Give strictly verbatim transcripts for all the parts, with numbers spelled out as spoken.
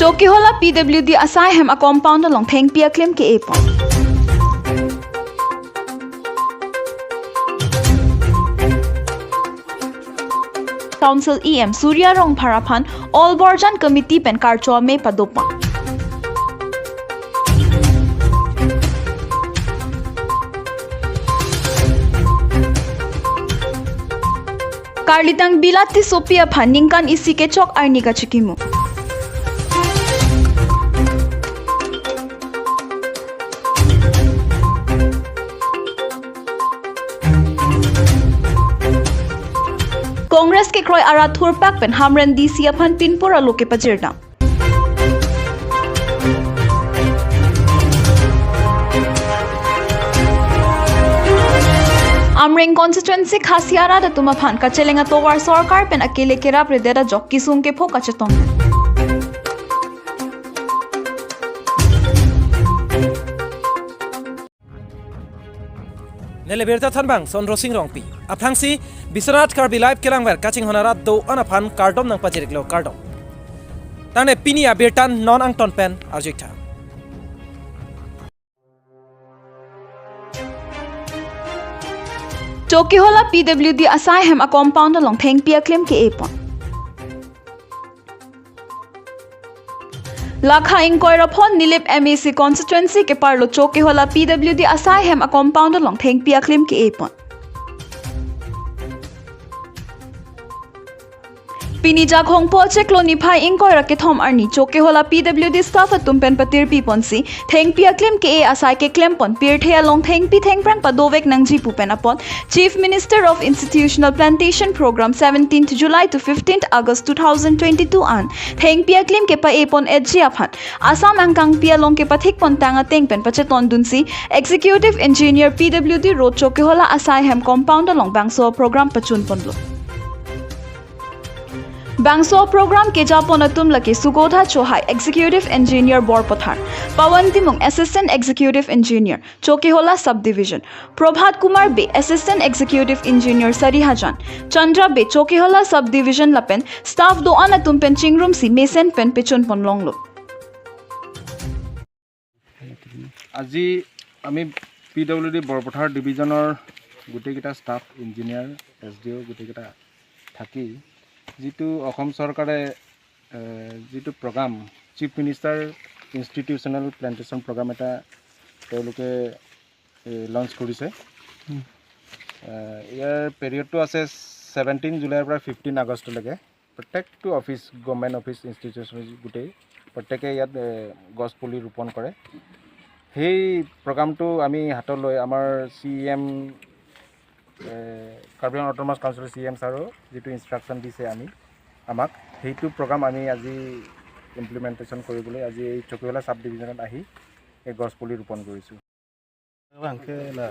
Chokihola P W D asai ahem a compound along thengpi aklim ke-e pon. Council E M Surya Rongphar aphan All Borjan Committee pen karcho ame padopon. Karlitang Bilat Tissopi aphan ningkan isi kechok arni kachikimu. Congress kekroi arat thurpak pen Hamren D C aphan pinpur alo kepajirdam. Amreng constituency Khasi arat atum aphan kacheleng atovar sorkar pen akele kerap redet ajok kisung kepho kachetong. Neli birta thanbang Sondro Sing Rongpi. Aphrangsi Biswanath Karbi Live kelangver kachinghon arat do-an aphan kardom nangpajir-iklo, kardom. Tangte pini abirta non angton pen arju-iktha. Chokihola P W D asai ahem a compound along thengpi aklim ke-e pon. Lakha ingkoi ra phongo Nilip M A C constituency keparlo Chokihola P W D asai ahem a compound along thengpi aklim ke-e pon. Pini Jakhong po chiklo niphai ingkoi ra kethom arni Chokihola P W D staff atum pen patirpi ponsi thengpi aklim ke-e asai keklem pon pirthe along thengpi thengphrang padovek nangji pu pen apot Chief Minister of Institutional Plantation Programme, seventeenth July to fifteenth August two thousand twenty-two an thengpi aklim kepa-e pon-etji aphan Assam angkangpi along kepathik pontang ateng pen pachetondunsi Executive Engineer P W D Road Chokihola asai ahem compound along bangso program pachun ponlo. Bangso program kejapon atum lake Sugodha Chauhai, Executive Engineer Borpathar, Pawan Timung, Assistant Executive Engineer, Chokihola Subdivision, Prabhat Kumar Bey, Assistant Executive Engineer Sarihajan, Chandra Bey, Chokihola Subdivision lapen staff do-an atum pen chingrumsi mesen pen pechun ponlonglo. আজি আমি P W D Borpathar ডিভিজনৰ গোটেইকেইটা staff, engineer, S D O' গোটেইকেইটা থাকি যিটো অসম চৰকাৰে, এ, যিটো programme, chief minister institutional plantation programme এটা তেওঁলোকে, এ, লঞ্চ কৰিছে। হুম। এ, ইয়াৰ পিৰিয়ডটো আছে ছেভেণ্টিন জুলাইৰ পৰা ফিফটিন আগষ্টলৈকে। প্ৰত্যেকটো অফিচ, গভৰ্ণমেণ্ট অফিচ, ইনষ্টিটিউচন গোটেই, প্ৰত্যেকে ইয়াত, এ, গছ পুলি ৰোপণ কৰে। সেই প্ৰগ্ৰামটো আমি হাতত লৈ আমাৰ চি ই এম, এ, কাৰ্বি আংলং অট'নমাছ কাউন্সিলৰ চি ই এম ছাৰো যিটো ইনষ্ট্ৰাকশ্যন দিছে আমি, আমাক, সেইটো প্ৰগ্ৰাম আমি আজি ইমপ্লিমেণ্টেশ্যন কৰিবলৈ আজি এই চকিহোলা ছাব ডিভিজনত আহি এই গছ পুলি ৰোপণ কৰিছোঁ। Bang ke la,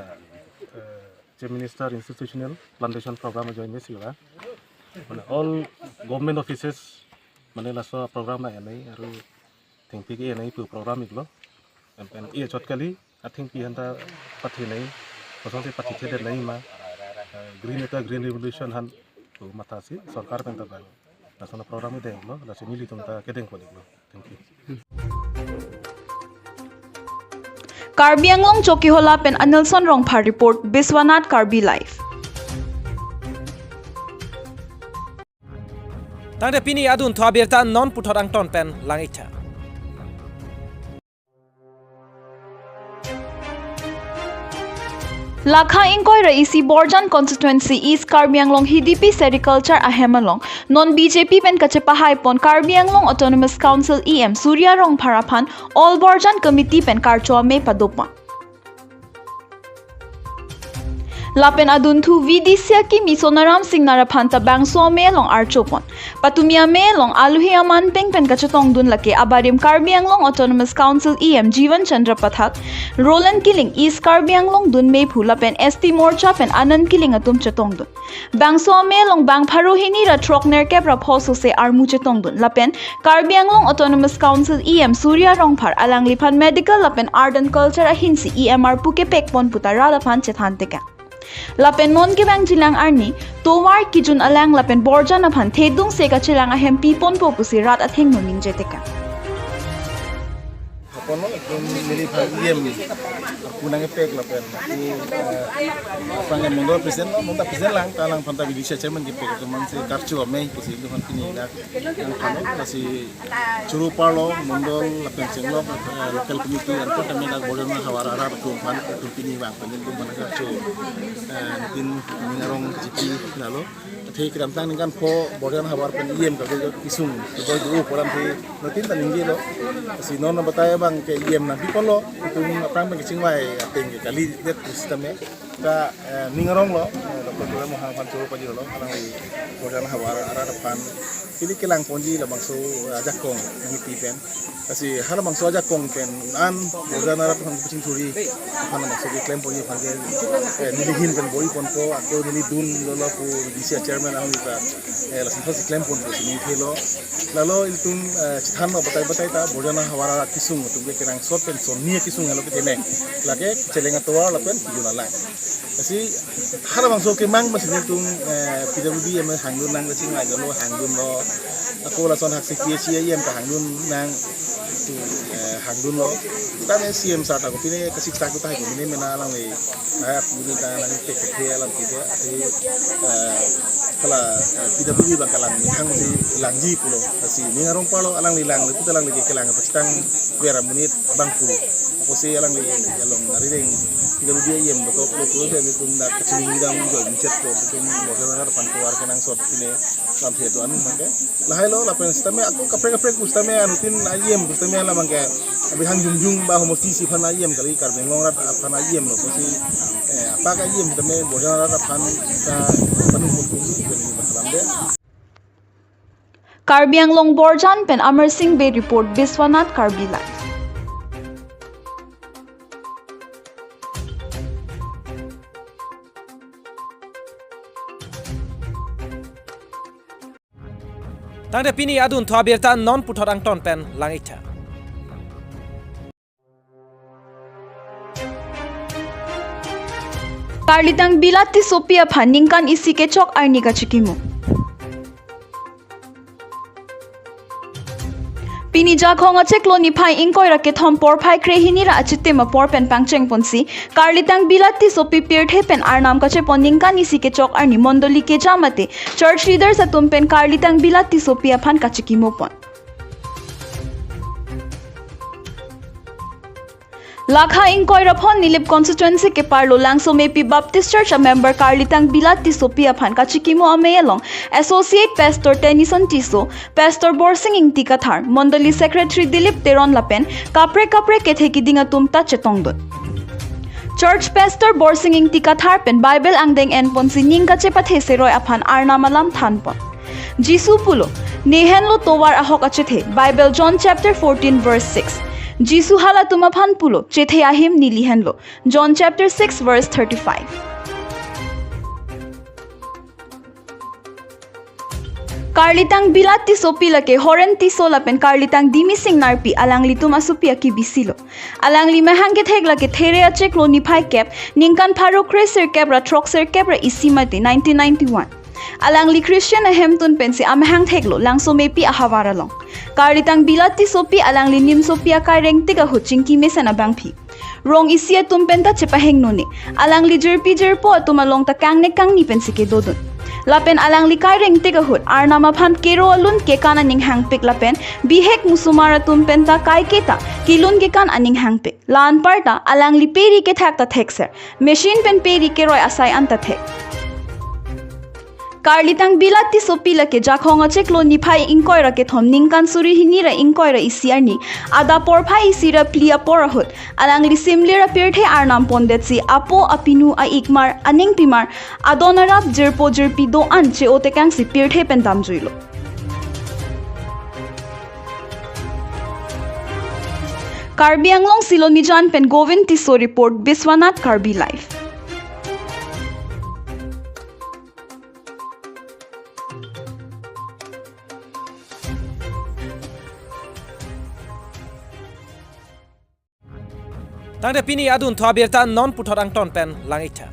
eh, Chief Minister Institutional Plantation Program ajoine silva. Mane all government offices mane laso program na enai aru thengpi ke enai pu program iklo. Em, em, e chot kali, athengpi hanta pathinei, kosonsi pathithedet nangji ma, eh, green eta green revolution han pu mathasi sorkar pen ta bang. Lason program idenglo, lasi nelitum ta kedeng koniklo. Thank you. Karbi Anglong Chokihola pen Anilson Rongphar report, Biswanath Karbi Live. Tangte pini adunthu abirta non puthot angton pen lang-iktha. Lakha ingkoi ra isi Borjan Constituency East Karbi Anglong Hidipi Sericulture ahem along non B J P pen kachepahai pon Karbi Anglong Autonomous Council E M Surya Rongphar aphan All Borjan Committee pen karcho ame padopon. Lapen adunthu V D C akimi Sonaram Singnar aphan ta bangso ame along archopon. Patumi ame along aluhi aman peng pen kachetongdun lake abarim Karbi Anglong Autonomous Council E M Jivan Chandra Pathak, Roland Killing, East Karbi Anglong dunmephu lapen S T Morcha pen Anand Killing atum chetongdun. Bangso ame along bang pharo hini ra throk nerkep ra pho sose armu chetongdun lapen Karbi Anglong Autonomous Council E M Surya Rongphar alangliphan medical lapen art and culture ahinsi E M arpu kepekpon puta rat aphan chethan tekang. Lapen non kevangjilang arni tovar kijun alang lapen Borjan aphan thedung se kachelang ahem piponpo pusi rat athengno ningje tekang. Kono itum neliphan E M ako nangkepek lapen ako, eh, aphrang ke mondol president lo, mondol president lang, ta alangphan ta V D C chairman kepek, itum man si karcho amei pusi itum aphan pini dak nangphan lo, lasi choro parlo mondol lapen chenglok, eh, local committee anchot kami dak Borjana havar arat atum aphan itum pini vang pen itum aphan karcho, eh, nitin ning arong kachipi lalo. Athe kedamtang ningkan pho Borjana havar pen E M kave kesung keboi do pu alam athe latin ta ningjelo. Si non batai abang ke E M nangpi ponlo, itum aphrang pen kechingvai ateng ke kalidet pusitame ta, eh, ning aronglo, eh, Doctor Tuliram Ronghang aphan choro pajirlo, alangli Borjana havar arat aphan ili kelang ponji labangso, eh, ajakong nangpi pen. Lasi halabangso ajakong pen un-an Borjana arat aphan kachingthurji aphan labangso keklem ponji aphan ke, eh, neli ahin pen bor-i ponpo, ako neli dun dolo pu V D C chairman alangli ta, eh, lasi thos klem ponpo pusi ningthelo. Lalo ilitum, eh, chethanlo batai batai ta Borjana havar arat kesung atum ke kenangsot pen sonni kesung helo kethenei. Lake cheleng atovar lapen kejun alang. Lasi halabangso kemang masi nelitum, eh, P W D E M hangdun nang kachingvai dolo, hangdunlo. Ako lason haksi P H E E M ta hangdun nang tu, eh, hangdunlo. Tame C M sir ta kopine kasik ta kutai kopine mena alangli. Saya puni ta nang ke ke alam kita. Athe, eh, hala, eh, P W D E M abang kelang hangsi langji pulo. Lasi ning arong parlo alangli lang, kita alangli kelang pastang vera monit abang pu. Apotsi alangli along arideng P W D E M betul betul dia itum dak kachini dam join chat ko itum Borjana arat aphan tovar kenangsot pine lamthe do-an abang ke. Lahai lo lapen sitame ako kaprek kaprek pusitame anutin E M pusitame alam abang ke. Abi hangjungjung ba homosti si aphan E M kali, Karbi Anglong arat aphan E M lo pusi, eh, apak E M sitame Borjana arat aphan ta panung pun pusi kali masalam de. Karbi Anglong Borjan pen Amar Singh Bey report, Biswanath Karbi Live. Tangte pini adunthu abirta non puthot angton pen lang-iktha. Karlitang Bila Tissopi aphan ningkan isi kechok arni kachikimo. Pini Jakhong achiklo niphai ingkoi ra kethom porphai krehini ra achitim apor pen pangcheng ponsi, Karlitang Bila Tissopi pirthe pen arnam kachepon ningkan isi kechok arni mondoli keja mate church leaders atum pen Karlitang Bila Tissopi aphan kachikimo pon. Lakha ingkoi ra phongo Nilip constituency keparlo Langsomepi Baptist Church a member Karlitang Bila Tissopi aphan kachikimo amei along Associate Pastor Tennyson Tisso, Pastor Borsing Ingti Kathar, Mondoli Secretary Dilip Teron lapen kaprek kaprek kethe kiding atum ta chetongdun. Church Pastor Borsing Ingti Kathar pen Bible angdeng en ponsi ning kachepathe seroi aphan arnam alam than pon. Jisu pulo, "Ne henlo tovar ahok achethe." Bible John chapter fourteen verse six. Jisu halatum aphan pulo, "Chethe ahim neli henlo." John chapter six verse thirty-five. Karlitang Bila Tissopi lake Horen Tisso lapen Karlitang Dimi Singnarpi alanglitum asopi akibisi lo. Alangli amahang kethek lake There achiklo niphai kep, ningkan pharo kre sirkep ra throk sirkep ra isi mate nineteen ninety-one. Alangli Christian ahemtun pensi amahang theklo Langsomepi ahavar along. Karlitang Bila Tissopi alangli nimsopi akai rengtik ahut chingki mesen abangpi. Rong isi atum penta chepahingno ne. Alangli jirpi jirpo atum along ta kangnek kangni pensi kedodun. Lapen alangli kai rengtik ahut arnam aphan kero alun kekan aning hangpik lapen bihek musomar atum penta kai keta kelun kekan aning hangpik. La-anparta alangli peri kethak ta thekser, machine pen peri keroi asai an ta thek. Karlitang Bila Tissopi lake Jakhong achiklo niphai ingkoi ra kethom ningkan suri hini ra ingkoi ra isi arni adap porphai isi ra phli apor ahut alangli simlir apirthe arnam pondetsi apo apinu a-ikmar aningpimar adon arap jirpo jirpi do-an che-o tekangsi pirthe pen damjuilo. Karbi Anglong Silonijan pen Govind Tisso report, Biswanath Karbi Live. Tangte pini adunthu abirta non puthot angton pen lang-iktha.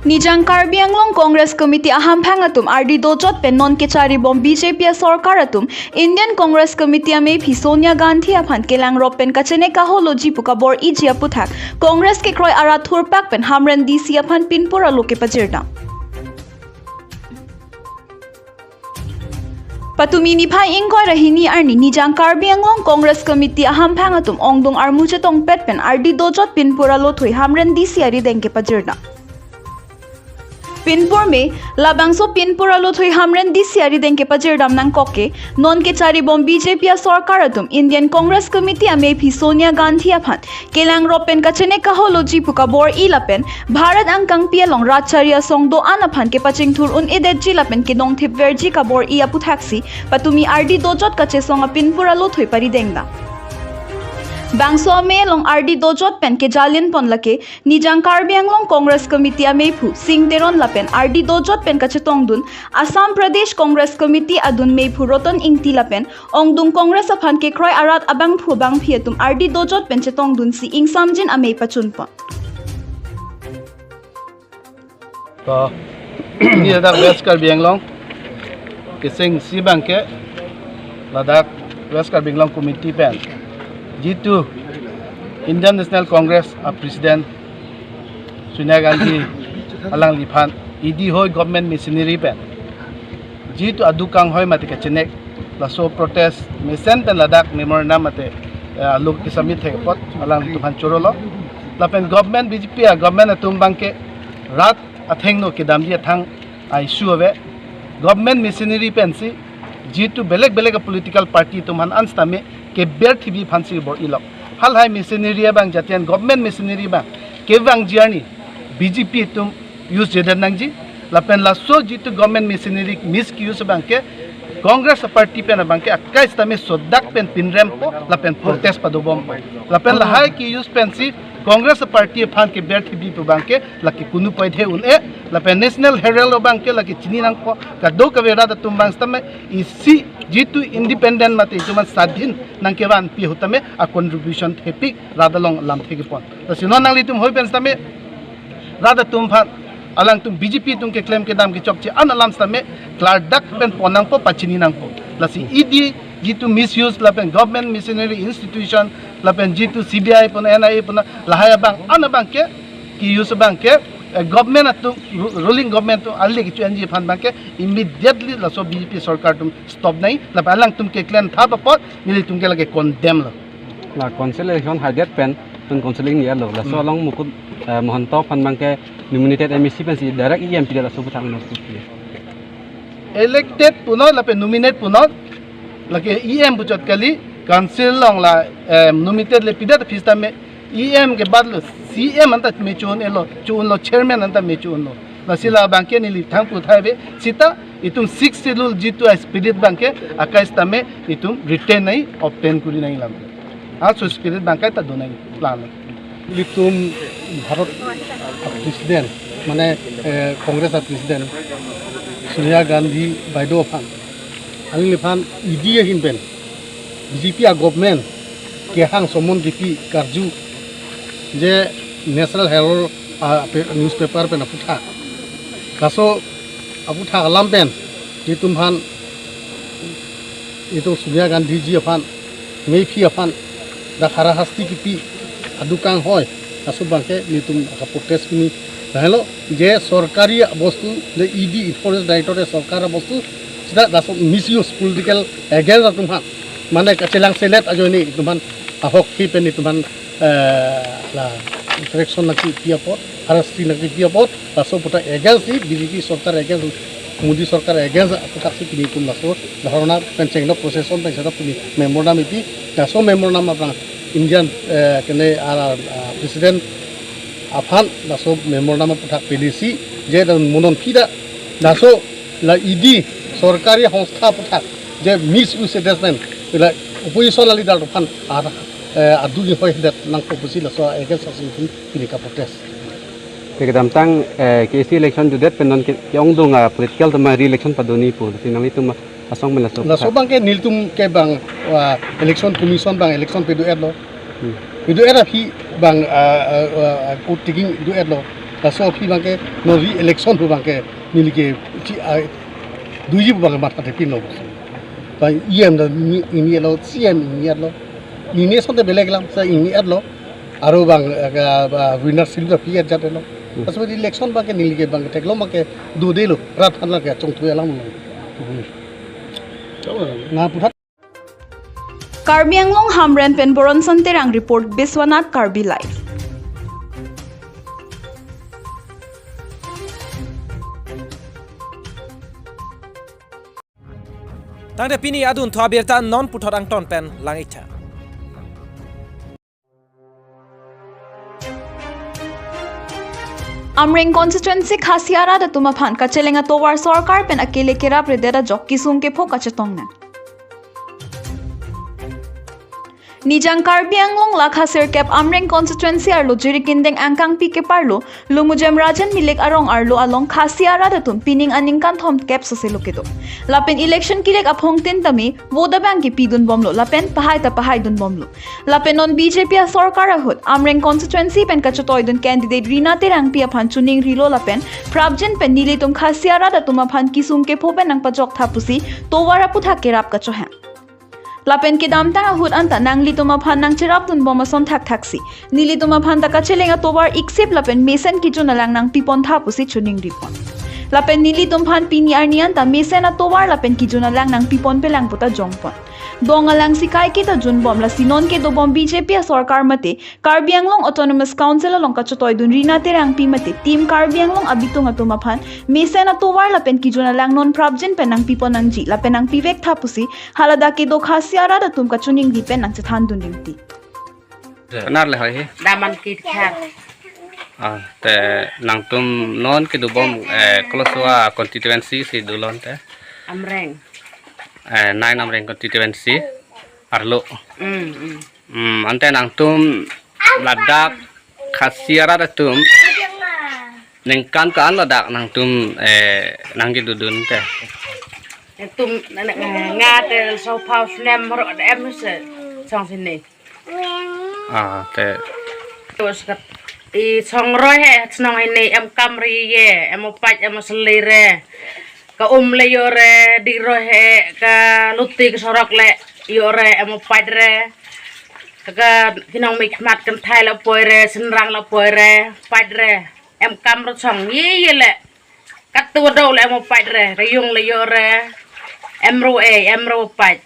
Nijang Karbi Anglong Congress Committee ahamphang atum ardi dojot pen non kecharibom B J P asorkar atum Indian Congress Committee amephi Sonia Gandhi aphan kelangrop pen kachenek kaholoji pu kabor-iji aputhak Congress kekroi arat thurpak pen Hamren D C aphan pinpur alo kepajirdam. Patumi niphai ingkoi ra hini arni Nijang Karbi Anglong Congress Committee ahamphang atum ongdung armu chetongpet pen ardi dojot pinpur alo thoi Hamren D C arideng kepajirdam. Pinpur me, labangso pinpur alo thoi Hamren D C arideng kepajirdam nangkok ke, non kecharibom B J P asorkar atum Indian Congress Committee amephi Sonia Gandhi aphan kelangrop pen kachenek kaholoji pu kabor-i lapen Bharat angkangpi along rat chari asong do-an aphan kepachingthur un-edetji lapen kedongthipverji kabor-i aputhaksi patumi ardi dojot kachesong apinpur alo thoi paridengdam. Bangso amei along ardi dojot pen kejalin pon lake Nijang Karbi Anglong Congress Committee amephu Sing Teron lapen ardi dojot pen kachetongdun Assam Pradesh Congress Committee adun mephu Roton Ingti lapen ongdung Congress aphan kekroi arat abangphu bangphi atum ardi dojot pen chetongdunsi ingsamjin amei pachunpon. To, ini ladak West Karbi Anglong, keseng si bangke, ladak West Karbi Anglong Committee pen, jitu Indian National Congress a President Sonia Gandhi alangliphan, E D hoi government machinery pen, jitu aduk kanghoi mate kachenek, laso protest mesen pen ladak memorandum mate, eh, alo kesubmit thek apot, alanglitum aphan chorolo. Lapen government B J P a government atum bangke rat athengno kedamji athang a issue ave. Government machinery pensi jitu belek belek a political party atum aphan an sitame keber thibi aphansi bor-ilok. Halahai machinery abang jatian government machinery abang kevangji arni B J P atum use jedet nangji, lapen laso jitu government machinery misuse abangke Congress party pen abangke akai sitame sodak pen pinrempo lapen protest padobompo. Lapen lahai ke-use pensi Congress party aphan keber thibi pu abangke lake kunu poithe un-e, lapen National Herald abangke lake chini nangpo, kadokave rat atum abang sitame isi jitu independent mate itum an sadhin nangkevanpi ahut tame a contribution thepik rat along lamthe kepon. Lasi non nanglitum hoi pen sitame rat atum aphan alangtum B J P atum keklem kedam kechokche an alam sitame klardak pen pon nangpo, pachini nangpo. Lasi E D jitu misuse lapen government machinery institution lapen jitu C B I puna N I A puna lahai abang an abangke ke-use abangke, eh, government atum ru-, ruling government atum ali kecho-enji aphan abangke immediately laso B J P sorkar atum stop nangji, lapen alangtum keklem thap apot nelitum ke lake condemn lo. La council election haidet pen, pen council ni alo. Laso Hmm. along Mukut, eh, Mahanta aphan abangke nominated M A C pensi direct E M pidet, laso aputhak nangpuji. Elected punon lapen nominate punon, lake E M puchot kali, council along la, eh, nominated le pidet aphi sitame E M ke bat lo, C M anta me cho-un-elo, cho-unlo, chairman anta me cho-unlo. Lasi la abangke neli thangpu thai ave, sita itum Sixth Schedule jitu a spirit abangke akai sitame itum retain nangji, obtain kuri nangji alam. Laso spirit abangke ta do nangji plan. Ilitum Bharat a President, mane, eh, Congress a President Sonia Gandhi baideo aphan, alangliphan E D ahin pen B J P a government kehang summon kipi karju je National Herald a pe-, newspaper pen aputhak. Laso aputhak alam pen itum aphan, itum Sonia Gandhi ji aphan, mephi aphan dak harahasti kipi aduk kanghoi, laso abangke nelitum aka protest pini. Lahelo je sorkari bostu, je E D, Forest Directorate sorkar bostu, sita laso misuse political agent atum aphan, mane kachelang selet ajoine itum aphan ahokphi pen itum aphan, eh, la interaction nangkipi apot, harahasti nangkipi apot, laso aputhak against si B J P sorkar against, Modi sorkar against aputhak si pini itum laso dharna pen chenglok procession pen seta pini memorandum ipi, laso memorandum aphrang Indian, eh, kene ara, ah, President aphan laso memorandum aputhak pelisi je dan monon pida laso la E D sorkari hongstha aputhak je misuse pen la opposition a leader aphan ar, eh, aduk inghoidet nangpo pusi laso against ason pini ka protest. Te kedamtang, eh, K A A C election jutdet pen non ke, ke-ongdung a political atum re-election padoni pu, lasi nanglitum asong pen laso. Laso aputhak abangke nelitum ke bang, ah, election commission abang election pedo-etlo. Hmm. Pedo-et aphi abang, ah, ah, ah, vote taking do-etlo. Laso aphi abangke non re-election pu abangke neli ke chi a duiji pu abangke matha thepin lo. Ba E M da ni, ini lo, C M ini lo. Nini asonte belek alam, sa ini lo. Aro abang, ah, ba, winner seal ta pi ajat lo. Hmm. Laso election abangke neli ke abangke theklong abangke dodelo, rat aphan lake chongthu alam lo. Hmm. Na puthot. Karbi Anglong Hamren pen Boronson Terang report, Biswanath Karbi Live. Tangte pini adunthu abirta non puthot angton pen lang-iktha. Amreng constituency Khasi arat atum aphan kacheleng atovar sorkar pen akele kerapre det ajok kesung kepho kachetong nang. Nijang Karbi Anglong lakha sirkep Amreng constituency arlo Jirikindeng angkangpi keparlo Lumujem Rajan Milik arong arlo along Khasi arat atum pining aningkan thomkep soselo kedo. Lapen election kelek aphongtin tame vote abangke pidunbomlo lapen pahai ta pahaidunbomlo. Lapen non B J P asorkar ahut Amreng constituency pen kachetoidun candidate Rina Terangpi aphan chuningrilo lapen prapjin pen nelitum Khasi arat atum aphan kesung kepho pen nangpajoktha pusi tovar aputhak kerap kachohang. Lapen kedamtang ahut anta nanglitum aphan nangcherapdunbom ason thakthaksi nelitum aphan ta kacheleng atovar iksip lapen mesen kejun alang nangpipontha pusi chuningripon. Lapen nelitum aphan pini arni anta mesen atovar lapen kejun alang nangpiponpelang puta jongpon. Dong alang sikai kita junbom lasi non kedobom B J P asorkar mate Karbi Anglong Autonomous Council along kachetoidun Rina Terangpi mate Team Karbi Anglong abitung atum aphan mesen atovar lapen kejun alang non prapjin pen nangpipon nangji lapen nangpivektha pusi haladak kedo Khasi arat atum kachiningri pen nangchethandun ringti. Kanar le hoi he? Daman Kitkher. Ah, te nangtum non kedobom, eh, koloso a constituency si dolo te? Amreng. Eh, nine Amreng constituency arlo. Mm, mm. Hmm, ante nangtum ladak Khasi arat atum ningkan ko-an ladak nangtum, eh, nangkedodun te? Nangtum, nang, nang, nga te sophaw snem ro em se song sini. Ah, te. Terus kat, i songroi he chenong ini em kamri ye, em opat, em oseli re. Ka um le yo re, di roi he, ka luti ke sorok le yo re, em opat re. Ka, ka kinong mikmat kenthai le poi re, senrang le poi re, pat re. Em kam ro chong ye ye le. Katu do le em opat re, ka yung le yo re. Em ro e, em ro pat.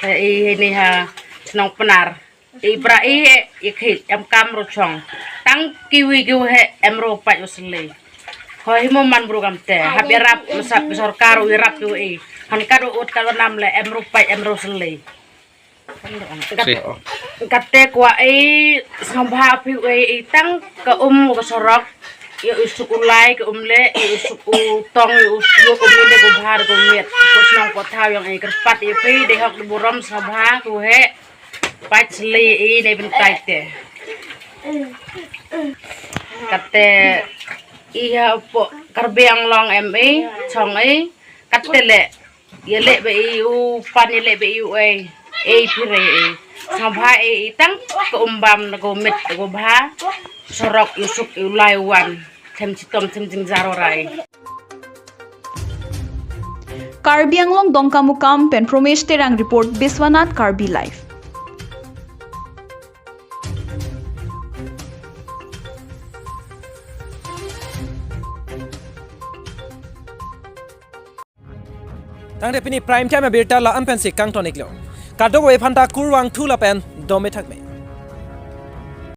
Te i hini ha chenong penar. Ibra i he, i khit, em kam ro chong. Tang kiwi kiwi he, em ro pat oseli. Hoi himo man bru kam te. Hap irap, masa sorkar irap kiwi. Han kado ut kado nam le, em ro pat, em ro seli. Si. Kate kwa i, sambha pi i, i tang ka um ka sorok. Yo isuk ulai ka um le, yo isuk utong, yo isuk um le ko bhar ko miet. Ko chenong ko thaw yang i kerpat i pi, dehok de burom sambha ko he. Pachli i ne bentai te. Kate i ha po Karbi Anglong em i, chong i, kate le, ye le be i u, pan ye le be i u e, e phi re e. Sambha e i tang ko umbam na ko mit ko bha, sorok isuk ulai wan. Them chitom them jingjar orai. Karbi Anglong Dongkamukam pen Promesh Terang report, Biswanath Karbi Live. Tangte pini prime time abirta la-an pensi kangton iklo. Kadokave aphanta kurvangthu lapen dome thakme.